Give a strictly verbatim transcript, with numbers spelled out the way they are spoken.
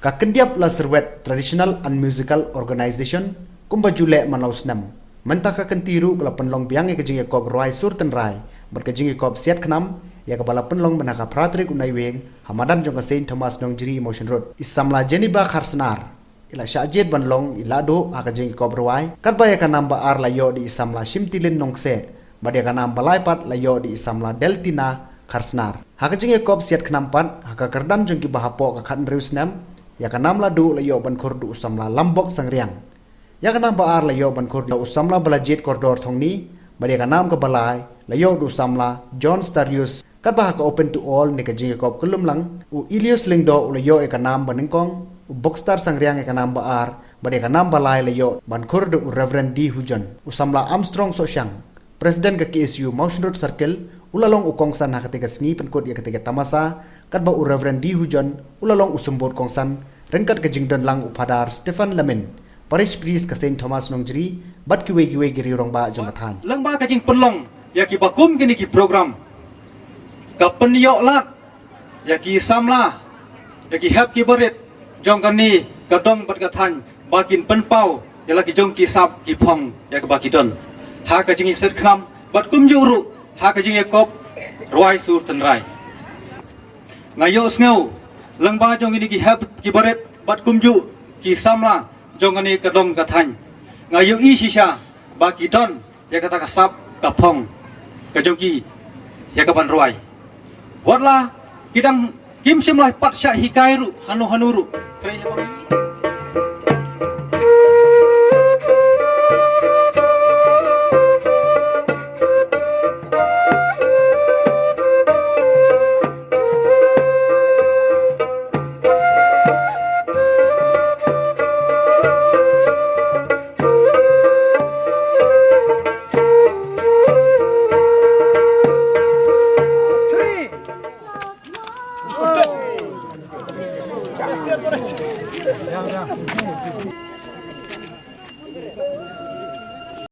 Ka Kyndiap La Syrwet Traditional and Musical Organization, kumba ju leh man la u snem, mynta ka kynti ruh ka la pynlong biang ïa ka jingïakop rwai sur tynrai bad ka jingïakop siat khnam, ïa kaba la pynlong mynta ka phra tarik u Naiwieng ha madan jong ka Saint Thomas Nongjri Mawshynrut. I samla Jennifer Kharsnar i la shah jied ban long i lahduh ha ka jingïakop rwai, katba ïa ka nam ba ar la ïoh da i samla Shimtilin Nongkseh, bad ïa ka nam ba lai pat la ïoh da i samla Deltina Kharsnar. Ha ka jingïakop siat khnam pat, ha ka kyrdan jong kiba hapoh ka khathynriew snem, ïa ka nam lahduh la ïoh ban khur da u samla Lambok Sangriang. Ïa ka nam ba ar la ïoh ban khur da u samla Balajied Kordor Thongni, bad ïa ka nam kaba lai la ïoh da u samla John Starius. Katba ha ka open to all ne ka jingïakop kyllum lang, u Ilius Lyngdoh u la ïoh ïa ka nam ba nyngkong, u Bokstar Sangriang ïa ka nam ba ar, bad ïa ka nam ba lai la ïoh ban khur da u Reverend D Hujon. U samla Armstrong Sohshang, President ka K S U Mawshynrut Circle, u la long u kongsan ha katei ka sngi pynkut ïa katei ka tamasa, katba u Reverend D Hujon u la long u symbud kongsan ryngkat ka jingdon lang u Phadar Stephen Lamin, Parish Priest ka Saint Thomas Nongjri, bad kiwei kiwei ki riew rangbah jong ka thaiñ. Lyngba ka jingpynlong ïa kiba kum kine ki program, ka pynïoh lad ïa ki samla, ïa ki hep ki barit jong kane ka dong bad ka thaiñ, ba kin pynpaw ïa la ki jong ki sap ki phong ïa kaba ki don ha ka jingïasit khnam bad kumjuh ruh ha ka jingïakop rwai sur tynrai. Nga ïohsngew lyngba jong kine ki hep ki barit bad kumjuh ki samla jong kane ka dong ka thaiñ, nga ïohi shisha ba ki don ïa kata ka sap ka phong ka jong ki ïa kaban rwai. Wat la ki dang kim shym la pat shah hikai ruh hano hano ruh.